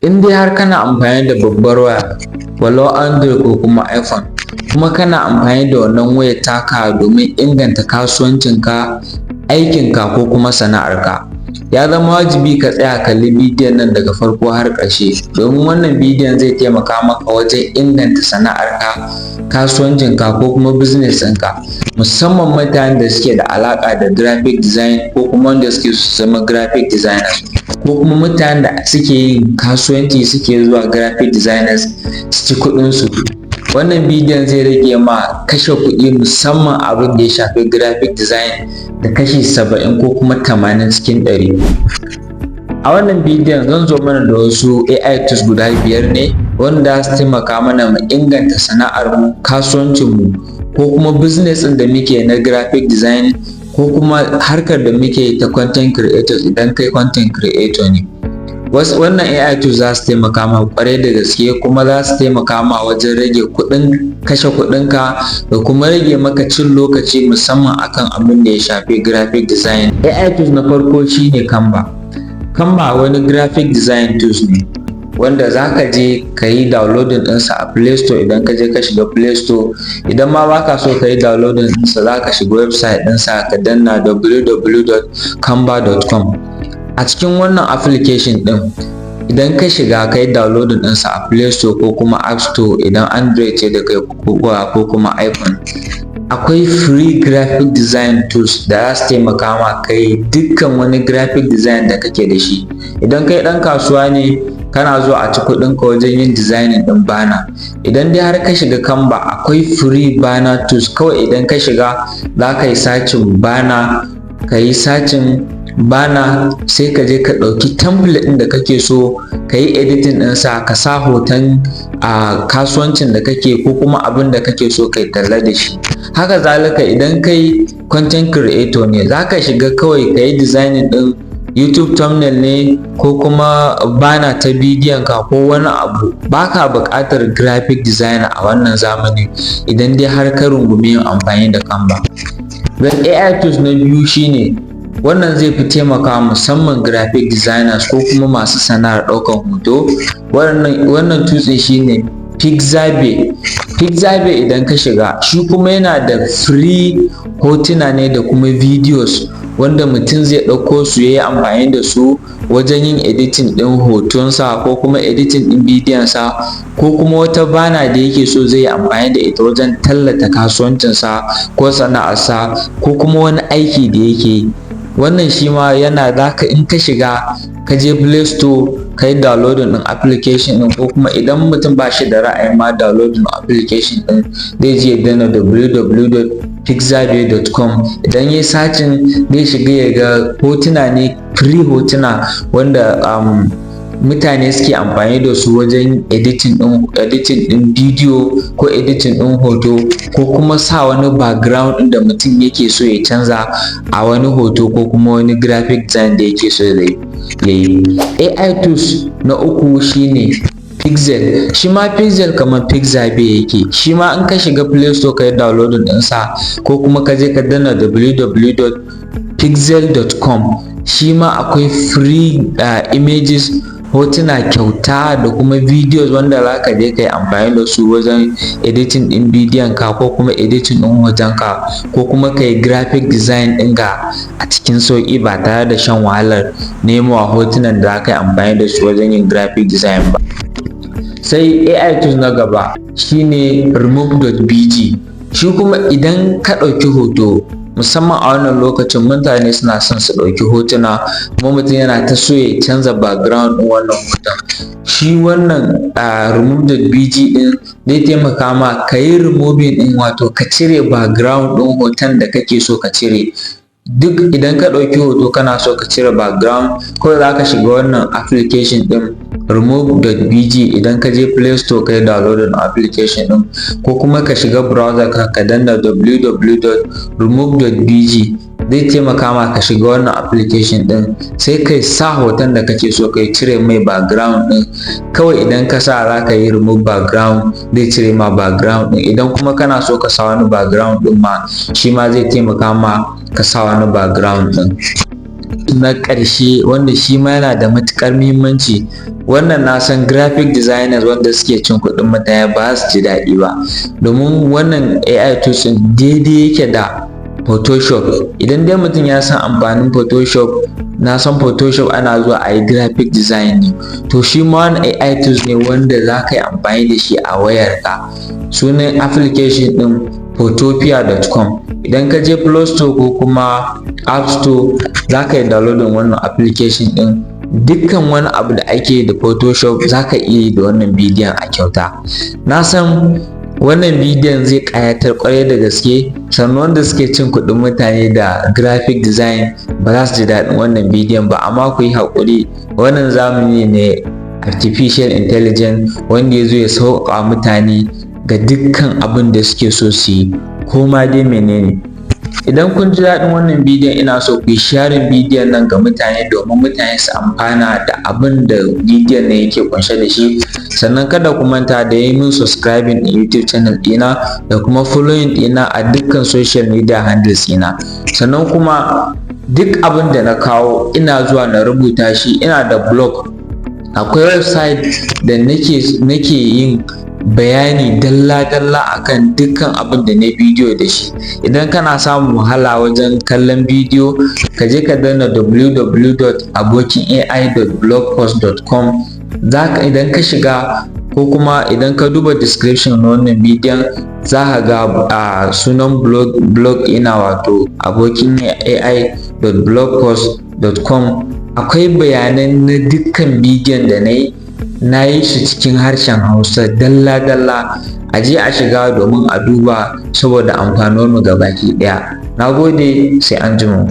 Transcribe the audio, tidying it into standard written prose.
In dai har kana amfani da babbar waya, walau Android ko kuma iPhone, kuma kana amfani da wannan wayar taka domin inganta kasuwancinka, aikinka ko kuma sana'arka, ya zama wajibi ka tsaya kalli bidiyon nan daga farko har ƙarshe, domin wannan bidiyon zai taimaka maka wajen inganta sana'arka, kasuwancinka ko kuma business ɗinka, musamman mutanen da suke da alaƙa da graphic design, ko kuma wanda suke so su zama graphic designers, ko kuma mutanen da suke yin kasuwanci suke zuwa graphic designers su ci kuɗinsu. Wannan bidiyon zai rage ma kashe kuɗi, musamman abin da ya shafi graphic design, da kashi 70 ko kuma 80%. A wannan bidiyon zan zo mana da wasu AI tools guda biyar ne wanda za su taimaka mana mu inganta sana'armu, kasuwancinmu ko kuma business ɗin da muke na graphic design, ko kuma harkar da muke ta content creators, idan kai content creator ne. Wannan AI tools za su taimaka ma ƙwarai da gaske, kuma za su taimaka ma wajen rage kuɗin kashe kuɗinka da kuma rage maka cin lokaci, musamman akan abin da ya shafi graphic design. AI tools na farko shine Canva. Canva wani graphic design tools ne wanda za ka je ka yi downloading ɗinsa a Play Store. Idan ka je ka shiga Play Store, idan ma ba ka so ka yi downloading ɗinsa, za ka shiga website ɗinsa ka danna www.canva.com. A cikin wannan application ɗin, idan ka shiga ka yi downloading ɗinsa a Play Store ko kuma App Store, idan Android ce da kai ko kuma iPhone, akwai free graphic design tools da za su taimaka ma kai dukkan wani graphic design da kake da shi. Idan kai ɗan kasuwa ne, kana zuwa a ci kuɗinka wajen yin designing ɗin banner, idan dai har ka shiga Canva, akwai free banner tools. Kawai idan ka shiga, za ka yi searching banner, ka yi searching banner, sai ka je ka ɗauki template ɗin da kake so, ka yi editing ɗinsa, ka sa hoton a kasuwancin da kake ko kuma abin da kake so kai talla da shi. Haka zalika, idan kai content creator ne, za ka shiga kawai ka yi designing ɗin YouTube thumbnail ne ko kuma banner ta bidiyon ka ko wani abu. Baka buƙatar graphic designer a wannan zamani, idan dai har ka rungumi yin amfani da Canva. Then AI tools na biyu shine wannan, zai fi taimakawa musamman graphic designers ko kuma masu sana'ar ɗaukan hoto. Wannan tools ɗin shine Pixabay. Pixabay, idan ka shiga shi kuma, yana da free hotuna ne da kuma videos wanda mutum zai ɗauko su ya yi amfani da su wajen yin editing ɗin hotonsa ko kuma editing ɗin bidiyonsa ko kuma wata banner da yake so zai yi amfani da ita wajen tallata kasuwancinsa ko sana'arsa ko kuma wani aiki da yake yi. Wannan shi ma yana zaka, in ka shiga, ka je Play Store ka yi downloading ɗin application ɗin, ko kuma idan mutum ba shi da ra'ayin ma downloading application ɗin, zai je ya danna www.pixabay.com. Idan ya yi searching, zai shiga ya ga hotuna ne, free hotuna wanda mutane suke amfani da su wajen editing ɗin bidiyo ko editing ɗin hoto, ko kuma sa wani background ɗin da mutum yake so ya canza a wani hoto ko kuma wani graphic design da yake so ya yi. AI tools na uku shine Pixel. Shi ma Pixel kamar Pixabay yake. Shi ma in ka shiga Play Store ka yi downloading ɗinsa, ko kuma ka je ka danna www.pixel.com, shi ma akwai free images, hotuna kyauta da kuma videos wanda za ka je ka yi amfani da su wajen editing ɗin bidiyon ka ko kuma editing ɗin hoton ka, ko kuma ka yi graphic design ɗinka a cikin sauƙi, ba tare da shan wahalar nemowa hotunan da za ka yi amfani da su wajen yin graphic design ba. Sai AI tools na gaba shine remove.bg. Shi kuma, idan ka ɗauki hoto, musamman a wannan lokacin mutane suna son su ɗauki hotuna, kuma mutum yana ta so ya canza background ɗin wannan hoton, shi wannan remove.bg ɗin zai taimaka ma ka yi removing ɗin, wato ka cire background ɗin hoton da kake so ka cire. Duk idan ka ɗauki hoto kana so ka cire background, kawai za ka shiga wannan application ɗin remove.bg. Idan ka je Play Store ka yi downloading application ɗin, ko kuma ka shiga browser ka, ka danna www.remove.bg, zai taimaka ma ka shiga wannan application ɗin, sai kai sa hoton da kake so kai cire mai background ɗin. Kawai idan ka sa, za ka yi remove background, zai cire ma background ɗin. Idan kuma kana so ka sa wani background ɗin ma, shi ma zai taimaka ma ka sa wani background ɗin. tools na ƙarshe, wanda shi ma yana da matuƙar muhimmanci. Wannan na san graphic designers wanda suke cin kuɗin mutane ba su ji daɗi ba, domin wannan AI tools ɗin daidai yake da Photoshop. Idan dai mutum ya san amfanin Photoshop, na san Photoshop ana zuwa a yi graphic design ne, to shi ma wani AI tools ne wanda za ka yi amfani da shi a wayarka. Sunan application ɗin photopea.com. Idan ka je Play Store ko kuma App Store, za ka yi downloading wannan application ɗin. Dukkan wani abu da ake da Photoshop, za ka iya yi da wannan bidiyon a kyauta. Na san wannan bidiyon zai ƙayatar ƙwarai da gaske. Sannan wanda suke cin kuɗin mutane da graphic design ba za su ji daɗin wannan bidiyon ba, amma ku yi haƙuri. Wannan zamani ne artificial intelligence wanda ya zo ya sauƙaƙa mutane ga dukkan abin da suke so su yi, ko ma dai menene. Idan kun ji daɗin wannan bidiyon, ina so ku yi sharing bidiyon nan ga mutane domin mutane su amfana da abin da bidiyon nan yake ƙunshe da shi. Sannan kada ku manta da yi min subscribing ɗin YouTube channel ɗina da kuma following ɗina a dukkan social media handles ɗina. Sannan kuma duk abin da na kawo, ina zuwa na rubuta shi. Ina da blog, akwai website da nake yin bayani dalla-dalla akan dukkan abin da na bidiyo da shi. Idan kana samun wahala wajen kallon bidiyo, ka je ka danna www.abokinai.blogpost.com. Zaka idan ka shiga, ko kuma idan ka duba description na wannan bidiyon, za ka ga a sunan blog ina, wato abokinai.blogpost.com. Akwai bayanan na dukkan bidiyon da na yi, na yi shi cikin harshen Hausa dalla-dalla. A je a shiga domin a duba saboda amfanuwar mu gabaki ɗaya. Na gode, sai an jima.